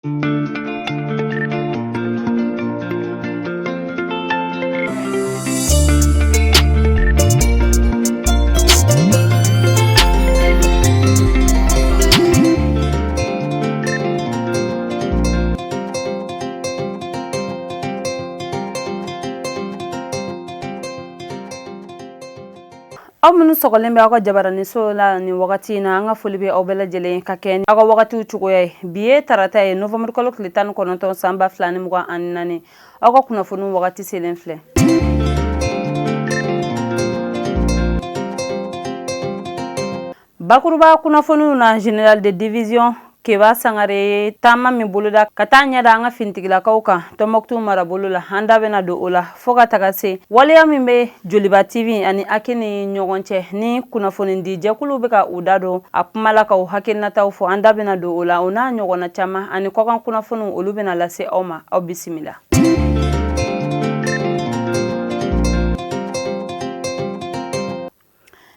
Aw minnu sɔgɔlen bɛ aw ka jabaraninso la nin wagati in na, an ka foli bɛ aw bɛɛ lajɛlen ka kɛ aw ka wagatiw cogoya ye. Bi ye tarata ye, novembre kalo tile 19 san 2024. Aw ka kunnafoniw wagati selen filɛ. Bakuruba kunnafoniw na, général de division Keba Sangare ye taama min boloda ka taa ɲɛ da an ka finitigilakaw kan Tɔnbɔkutu marabolo la, an da bɛna don o la fo ka taga se waleya min bɛ Joliba TV ani HAQI ni ɲɔgɔn cɛ ni kunnafonidi jɛkuluw bɛ ka u da don a kuma la ka u hakilinataw fɔ, an da bɛna don o la, o n'a ɲɔgɔnna caman ani kɔkan kunnafoniw, olu bɛna lase aw ma. Aw bisimila.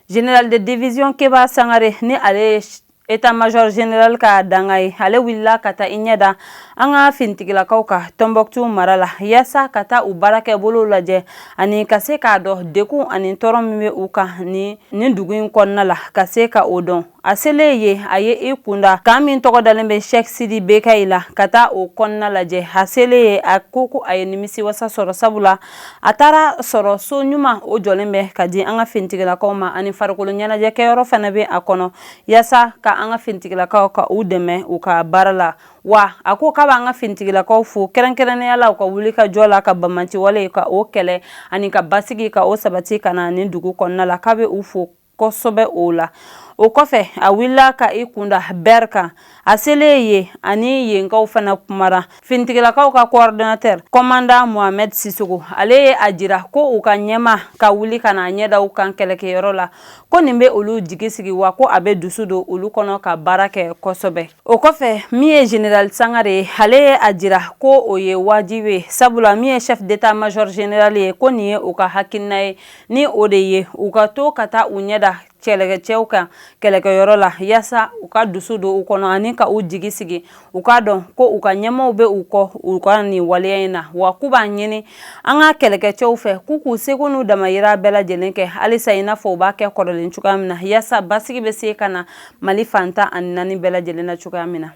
Général de division Keba Sangare, ni ale ye état-major général ka danga ye, ale wulila ka taa i ɲɛ da an ka finitigilakaw kan Tɔnbɔkutu mara la, yaasa ka taa u baarakɛbolow lajɛ ani ka se k'a dɔn degun ani tɔɔrɔ min bɛ u kan nin dugu in kɔnɔna la, ka se ka o dɔn. A selen yen, a ye i kunda camp min tɔgɔ dalen bɛ Cheikh Sidi Bekayi la, ka taa o kɔnɔna lajɛ. A selen yen, a ko a ye nimisiwasa sɔrɔ, sabula a taara sɔrɔ so ɲuman o jɔlen bɛ ka di an ka finitigilakaw ma, ani farikolo ɲɛnajɛkɛyɔrɔ fana bɛ a kɔnɔ, yaasa ka an ka finitigilakaw ka u dɛmɛ u ka baara la. Wa a ko k'a b'an ka finitigilakaw fo kɛrɛnkɛrɛnnenya la u ka wuli ka jɔ la ka banbaanciwale ka o kɛlɛ ani ka basigi ka o sabati ka na nin dugu kɔnɔna la, k'a bɛ u fo kosɛbɛ o la. O kɔfɛ, a wulila ka i kunda Bɛri kan. A selen yen, ani yenkaw fana kumara. Finitigilakaw ka coordonnateur commandant Mohamed Sissogo, ale ye a jira ko u ka ɲɛmaa ka wuli ka na ɲɛ da u kan kɛlɛkɛyɔrɔ la, ko nin bɛ olu jigi sigi, wa ko a bɛ dusu don olu kɔnɔ ka baara kɛ kosɛbɛ. O kɔfɛ, min ye général Sangare ye, ale ye a jira ko o ye wajibi ye, sabula min ye chef d'état-major général ye, ko nin ye u ka hakilina ye, ni o de ye u ka to ka taa u ɲɛ da kɛlɛkɛcɛw kan kɛlɛkɛyɔrɔ la, yaasa u ka dusu don u kɔnɔ ani ka u jigi sigi, u k'a dɔn ko u ka ɲɛmaaw bɛ u kɔ u ka nin waleya in na. Wa k'u b'a ɲini an ka kɛlɛkɛcɛw fɛ k'u k'u seko n'u damayira bɛɛ lajɛlen kɛ halisa, i n'a fɔ u b'a kɛ kɔrɔlen cogoya min na, yaasa basigi bɛ se ka na Mali fan 14 bɛɛ lajɛlen na cogoya min na.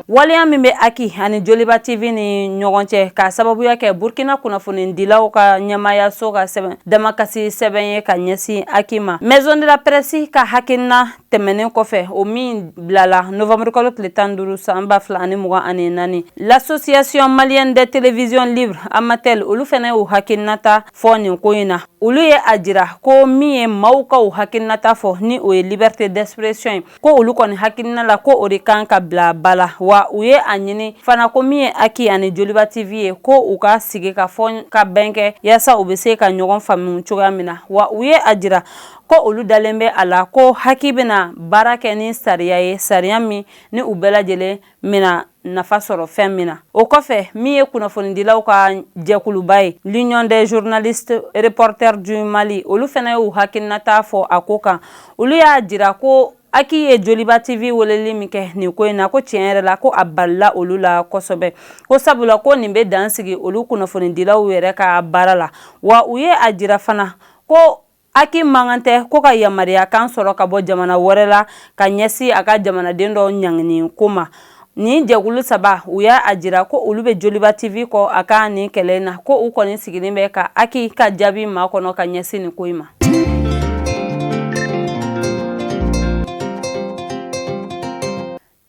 Waleya min bɛ HAQI ani Joliba TV ni ɲɔgɔn cɛ k'a sababuya kɛ Burkina kunnafonidilaw ka ɲɛmaayaso ka sɛbɛn damakasi sɛbɛn ye ka ɲɛsin HAQI ma, Maison de la Presse ka hakilina tɛmɛnen kɔfɛ, o min bilala novembre kalo tile 15 san 2024, l'Association malienne des télévisions libres, AMATEL, olu fana y'u hakilinata fɔ nin ko in na. Olu ye a jira ko min ye maaw ka u hakilinata fɔ, ni o ye liberté d'expression ye, ko olu kɔni hakilina la ko o de kan ka bila ba la. Wa u ye a ɲini fana ko min ye HAQI ani Joliba TV ye, ko u ka sigi ka fɔ ka bɛn kɛ, yaasa u bɛ se ka ɲɔgɔn faamu cogoya min na. Wa u ye a jira ko olu dalen bɛ a la ko HAQI bɛna baara kɛ ni sariya ye, sariya min ni u bɛɛ lajɛlen bɛna nafa sɔrɔ fɛn min na. O kɔfɛ, min ye kunnafonidilaw ka jɛkuluba ye, l'Union des journalistes reporters du Mali, olu fana y'u hakilinata fɔ a ko kan. Olu y'a jira ko HAQI ye Joliba TV weleli min kɛ nin ko in na, ko tiɲɛ yɛrɛ la ko a balila olu la kosɛbɛ, ko sabula ko nin bɛ dan sigi olu kunnafonidilaw yɛrɛ ka baara la. Wa u ye a jira fana ko HAQI man kan tɛ ko ka yamaruya kan sɔrɔ ka bɔ jamana wɛrɛ la ka ɲɛsin a ka jamanaden dɔ ɲangini ko ma. Nin jɛkulu saba, u y'a a jira ko olu bɛ Joliba TV kɔ a ka nin kɛlɛ in na, ko u kɔni sigilen bɛ ka HAQI ka jaabi makɔnɔ ka ɲɛsin nin ko in ma.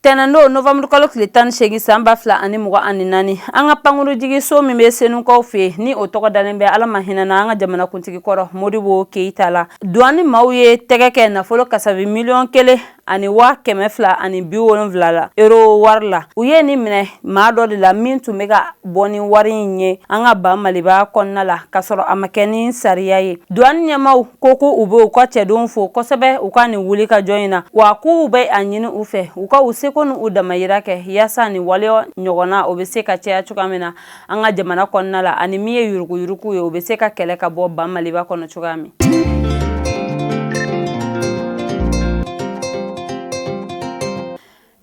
Tɛnɛndon novembre kalo tile 18 san 2024, an ka pankurujigiso min bɛ Senukaw fɛ yen, ni o tɔgɔ dalen bɛ Ala ma hinɛna an ka jamanakuntigi kɔrɔ Modibo Keyita la, duwani maaw ye tɛgɛ kɛ nafolo kasabi 1 270,000 la euro wari la. U ye nin minɛ maa dɔ de la min tun bɛ ka bɔ ni wari in ye an ka ba Maliba kɔnɔna la, k'a sɔrɔ a ma kɛ ni sariya ye. Duwani ɲɛmaaw ko u bɛ u ka cɛdenw fo kosɛbɛ u ka nin wuli ka jɔ in na, wa k'u bɛ a ɲini u fɛ u ka u seko ni u damayira kɛ, yaasa nin waleya ɲɔgɔnna o bɛ se ka caya cogoya min na an ka jamana kɔnɔna la, ani min ye yuruguyurugu ye, o bɛ se ka kɛlɛ ka bɔ ba Maliba kɔnɔ cogoya min.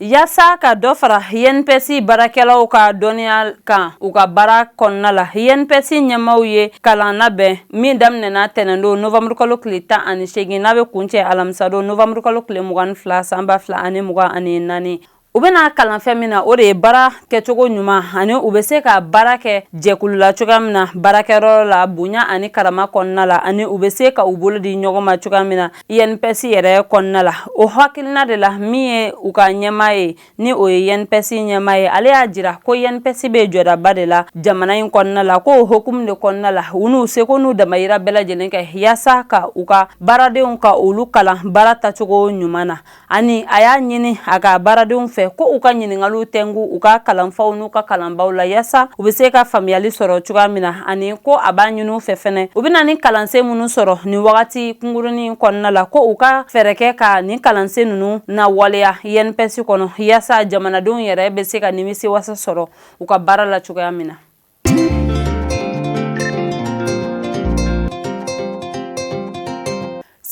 Yaasa ka dɔ fara INPS baarakɛlaw ka dɔnniya kan u ka baara kɔnɔna la, INPS ɲɛmaaw ye kalan labɛn min daminɛna tɛnɛndon nowanburukalo tile 18, n'a bɛ kuncɛ alamisadon nowanburukalo tile 22 san 2024. U bɛna kalan fɛn min na, o de ye baara kɛcogo ɲuman ani u bɛ se ka baara kɛ jɛkulu la cogoya min na baarakɛyɔrɔ la, bonya ani karama kɔnɔna la, ani u bɛ se ka u bolo di ɲɔgɔn ma cogoya min na INPS yɛrɛ kɔnɔna la. O hakilina de la, min ye u ka ɲɛmaa ye, ni o ye INPS ɲɛmaa ye, ale y'a jira ko INPS bɛ jɔdaba de la jamana in kɔnɔna la, ko o hukumu de kɔnɔna la, u n'u seko n'u damayira bɛɛ lajɛlen kɛ yaasa ka u ka baaradenw ka olu kalan baara tacogo ɲuman na. Ani a y'a ɲini a ka baaradenw fɛ ko u ka ɲininkaliw tɛngu u ka kalanfaw n'u ka kalanbaw la, yaasa u bɛ se ka faamuyali sɔrɔ cogoya min na. Ani ko a b'a ɲini u fɛ fɛnɛ, u bɛna ni kalansen minnu sɔrɔ nin wagati kunkurunnin kɔnɔna la, ko u ka fɛɛrɛ kɛ ka nin kalansen ninnu nawaleya INPS kɔnɔ, yaasa jamanadenw yɛrɛ bɛ se ka nimisiwasa sɔrɔ u ka baara la cogoya min na.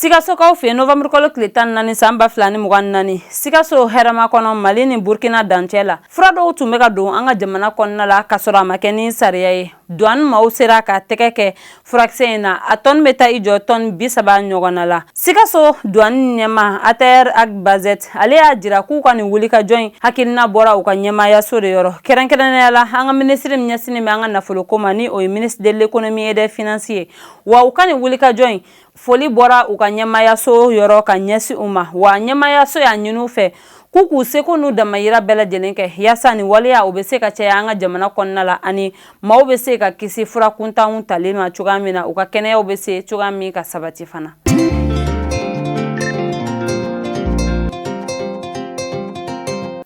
Sikasokaw fɛ, nowanburukalo tile 14 san 2024, Sikaso Hɛrɛmakɔnɔ, Mali ni Burkina dancɛ la, fura dɔw tun bɛ ka don an ka jamana kɔnɔna la ka sɔrɔ a ma kɛ ni sariya ye. Douane maaw sera ka tɛgɛ kɛ furakisɛ in na, a tɔni bɛ taa i jɔ tɔni 30 ɲɔgɔnna la. Sikaso douane ɲɛmaa Attaher Ag Bazet, ale y'a jira k'u ka nin wulikajɔ in hakilina bɔra u ka ɲɛmaayaso de yɔrɔ, kɛrɛnkɛrɛnnenya la an ka minisiri min ɲɛsinnen bɛ an ka nafoloko ma, ni o ye ministre de l'économie et des finances ye. Wa u ka nin wulikajɔ in foli bɔra u ka ɲɛmaayaso yɔrɔ ka ɲɛsin u ma. Wa ɲɛmaayaso y'a ɲini u fɛ k'u k'u seko n'u damayira bɛɛ lajɛlen kɛ yaasa nin waleya o bɛ se ka caya an ka jamana kɔnɔna la, ani maaw bɛ se ka kisi fura kuntanw tali ma cogoya min na, u ka kɛnɛyaw bɛ se cogoya min ka sabati fana.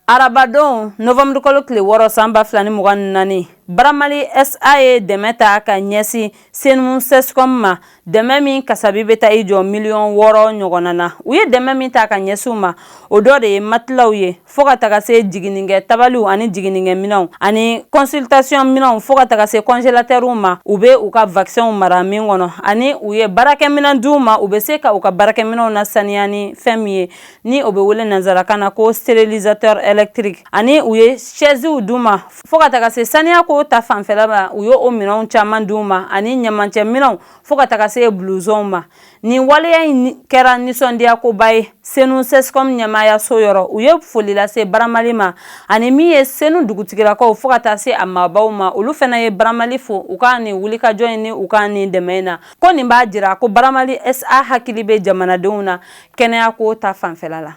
Arabadon nowanburukalo tile 6 san 2024, Baramali SA ye dɛmɛ ta ka ɲɛsin Senu CSCOM ma, dɛmɛ min kasabi bɛ taa i jɔ miliyɔn 6 ɲɔgɔnna na. U ye dɛmɛ min ta ka ɲɛsin u ma, o dɔ de ye matilaw ye, fo ka taga se jiginnikɛ tabaliw ani jiginnikɛ minɛnw ani consultation minɛnw, fo ka taga se congélateurw ma, u bɛ u ka vaccinw mara min kɔnɔ. Ani u ye baarakɛminɛn d'u ma, u bɛ se ka u ka baarakɛminɛnw nasaniya ni fɛn min ye, ni o bɛ wele nanzarakan na ko stérilisateur électrique. Ani u ye chaisew d'u ma, fo ka taga se saniya ko ta fanfɛla ma, u ye o minɛnw caman d'u ma, ani ɲamancɛ minɛnw, fo ka taga se blouson ma. Nin waleya in kɛra nisɔndiyakoba ye Senu CSCOM ɲɛmaayaso yɔrɔ. U ye foli lase Baramali ma, ani min ye Senu dugutigilakaw, fo ka taa se a maabaw ma, olu fana ye Baramali fo u ka nin wulikajɔ in ni u ka nin dɛmɛ in na, ko nin b'a jira ko Baramali SA hakili bɛ jamanadenw na kɛnɛya ko ta fanfɛla la.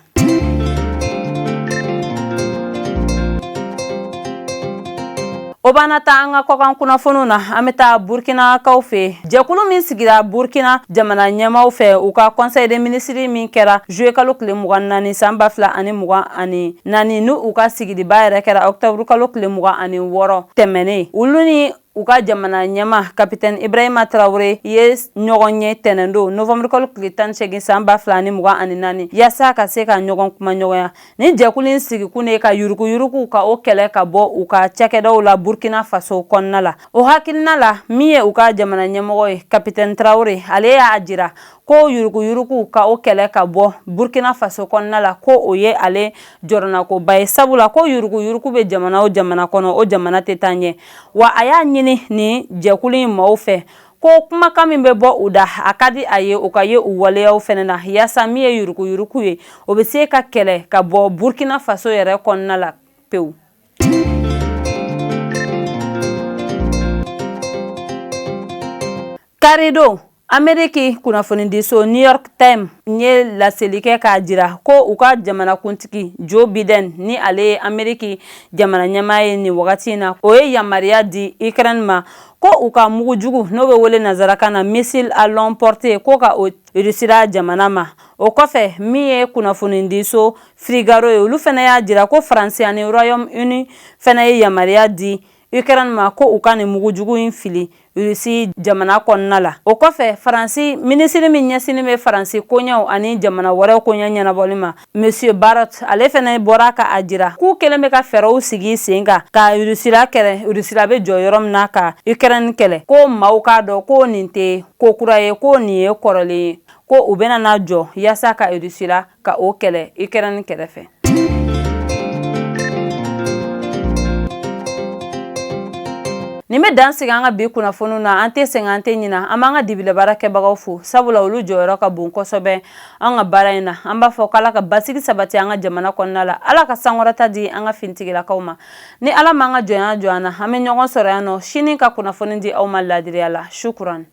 O b'an taa an ka kɔkan kunnafoniw na. An bɛ taa Burkinakaw fɛ. Jɛkulu min sigira Burkina jamana ɲɛmaaw fɛ, u ka conseil des ministres min kɛra juillet kalo tile 24 san 2024, ni u ka sigiliba yɛrɛ kɛra octobre kalo tile 26 tɛmɛnen, olu ni u ka jamana ɲɛmaa capitaine Ibrahima Traoré ye ɲɔgɔn ye tɛnɛndon novembre kalo tile 18 san 2024, yaasa ka se ka ɲɔgɔn kuma ɲɔgɔnya. Ni jɛkulu in sigikun de ka yuruguyurugu ka o kɛlɛ ka bɔ u ka cakɛdaw la Burkina Faso kɔnɔna la. O hakilina la, min ye u ka jamana ɲɛmɔgɔ ye, capitaine Traoré, ale y'a jira ko yuruguyurugu ka o kɛlɛ ka bɔ Burkina Faso kɔnɔna la, ko o ye ale jɔrɔnakoba ye, sabula ko yuruguyurugu bɛ jamana o jamana kɔnɔ, o jamana tɛ taa ɲɛ. Wa a y'a ɲini ni jɛkulu in maaw fɛ ko kumakan min bɛ bɔ u da, a ka di a ye o ka ye u waleyaw fɛnɛ na, yaasa min ye yuruguyurugu ye, o bɛ se ka kɛlɛ ka bɔ Burkina Faso yɛrɛ kɔnɔna la pewu. Karidon, Ameriki kunnafonidiso New York Times ye laseli kɛ k'a jira ko u ka jamanakuntigi Joe Biden, ni ale ye Ameriki jamana ɲɛmaa ye nin wagati in na, o ye yamaruya di Ukraine ma ko u ka mugujugu n'o bɛ wele nanzarakan na missile à longue portée, ko ka o Russie jamana ma. O kɔfɛ, min ye kunnafonidiso Figaro ye, olu fana y'a jira ko Faransi ani Royaume-Uni fana ye yamaruya di Ukraine ma ko u ka nin mugujugu in fili Russie jamana kɔnɔna la. O kɔfɛ, Faransi minisiri min ɲɛsinnen bɛ Faransi koɲɛw ani jamana wɛrɛw koɲɛ ɲɛnabɔli ma, Monsieur Barrot, ale fana bɔra ka a jira k'u kɛlen bɛ ka fɛɛrɛw sigi sen kan ka Russie kɛlɛ, Russie bɛ jɔ yɔrɔ min na ka Ukraine kɛlɛ, ko maaw k'a dɔn ko nin tɛ ko kura ye, ko nin ye kɔrɔlen ye, ko u bɛna na jɔ yaasa ka Russie ka o kɛlɛ Ukraine kɛrɛfɛ. Nin bɛ dan sigi an ka bi kunnafoniw na. An tɛ sɛgɛn, an tɛ ɲina. An b'an ka dibila baarakɛbagaw fo, sabula olu jɔyɔrɔ ka bon kosɛbɛ an ka baara in na. An b'a fɔ k'Ala ka basigi sabati an ka jamana kɔnɔna la, Ala ka sankɔrɔta di an ka finitigilakaw ma. Ni Ala m'an ka jɔnya jɔ an na, an bɛ ɲɔgɔn sɔrɔ yan nɔ sini ka kunnafoni di aw ma laadiriya la. Sukuran.